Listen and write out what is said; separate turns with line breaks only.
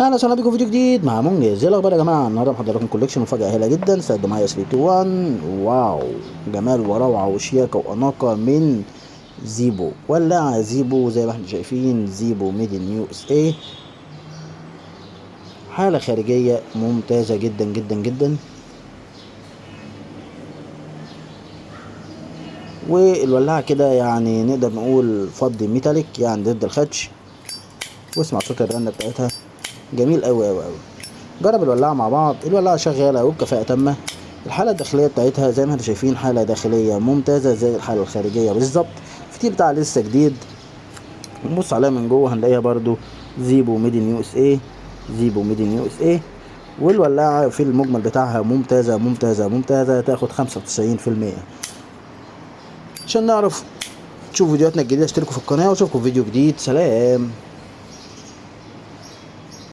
اهلا وسهلا بكم في فيديو جديد مع منجز. ايه الاخبار يا جماعة؟ النهارده محضر لكم collection مفاجاة هايلة جدا. استعدوا معايا 3 2 1. wow، جمال وروعه وشياكه واناقه من زيبو. ولاعه زيبو زي ما احنا شايفين، زيبو made in USA. حاله خارجية ممتازة جدا جدا جدا، والولاعه كده يعني نقدر نقول فضي metallic، يعني ضد الخدش. واسمع صوت الرنه بتاعتها، جميل قوي قوي قوي. جرب الولاعه مع بعض، الولاعه شغالة وبكفاءه تامة. الحالة الداخلية بتاعتها زي ما احنا شايفين حاله داخلية ممتازة زي الحالة الخارجية بالظبط. الفتيل بتاعها لسه جديد، نبص عليها من جوه هنلاقيها برضو زيبو made in USA، زيبو made in USA. والولاعه في المجمل بتاعها ممتازة ممتازة ممتازة، تاخد 95%. عشان نعرف تشوفوا فيديوهاتنا الجديدة اشتركوا في القناة، واشوفكم في فيديو جديد. سلام.